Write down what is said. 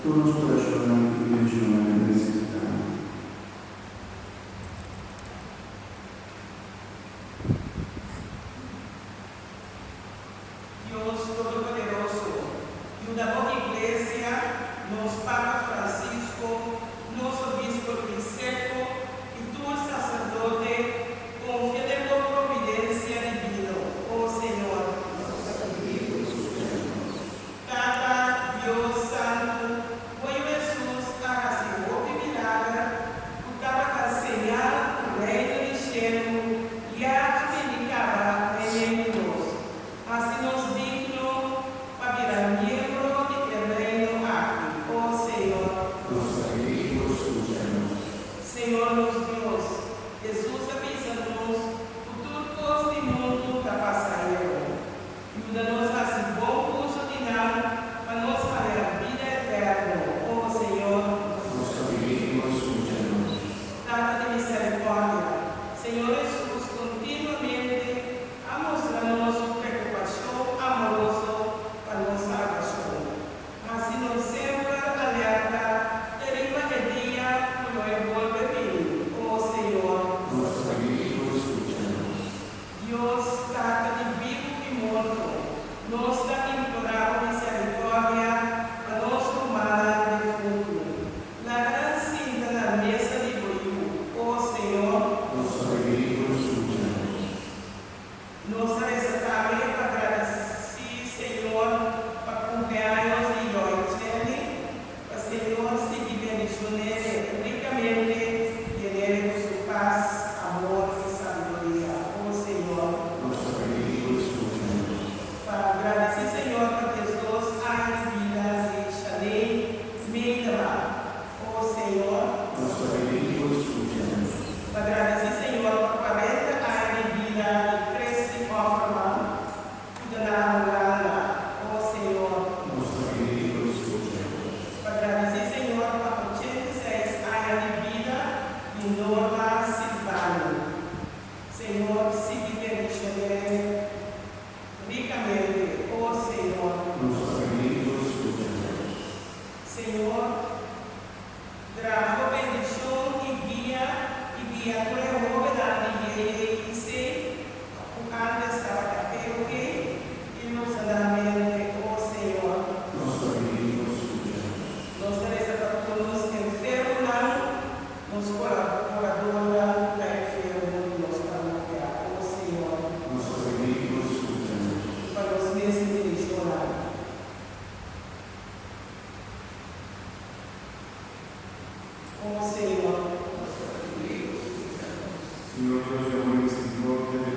Tur nos orashonnan i intenshonnan den nesesidat. Dios Todopoderoso, yuda bo Iglesia, nos Papa Francisco, nos Obispo Luis Secco i tur saserdote konfia den bo providensia divino, o Señor. Tata, Dios Santu, bo Yu Hesus a hasi hopi milager ku tabata señal ku Reino di shelu ya a bini kaba meimei di nos. Hasi nos digno pa bira miembro di e Reino aki, o Señor. Nos ta pidi bo skucha nos. Señor nos Dios, Hesus a bisa nos ku tur kos di mundu ta pasahero. Yuda nos hasi bon uso di nan pa nos haña bida eterno, o Señor. Nos ta pidi bo skucha nos. Tata di miserikòrdia, Señor Hesus kontinuamente a mustra nos su preokupashon amoroso pa nos salbashon. Hasi nos semper alerta te riba e dia ku lo e bolbe bini, o Señor. Nos ta pidi bo skucha nos. Dios, Tata di bibu i morto, nos ta implorá bo miserikòrdia pa nos rumannan defuntu. Laga nan sinta na mesa di bo Yu, o Señor. Nos ta pidi bo skucha nos. Nos ta resa tambe pa gradisí Señor pa kumpleaños di Joy Chelly, pa Señor sigui bendishon'é rikamente, yen'é ku su pas, amor i sabiduria. O Señor. Nos ta pidi bo skucha nos. Pa gradisí Señor pa 12 aña di bida di Shaney Meidema. O Señor. Nos ta pidi bo skucha nos. Pa gradisí Señor pa 40 aña di bida di Christy Offerman, ku ta na Hulanda. O Señor. Nos ta pidi bo skucha nos. Pa gradisí Señor pa 86 aña di bida di Norma Silvano. Señor, sigui bendishon'é rikamente, o Señor. Nos ta pidi bo skucha nos. Señor, drama bo bendishon i guia tur e hóbennan di JJIC ku antes tabata POG i iluminamente, o Señor. Nos ta pidi bo skucha nos. Nos ta resa pa tur nos enfermonan, nos kolaboradornan ku ta enfermo di nos parrokia, o Señor. Nos ta pidi bo skucha nos. Pa nos mes intenshonnan. O Señor. Señor Dios di amor i miserikòrdia.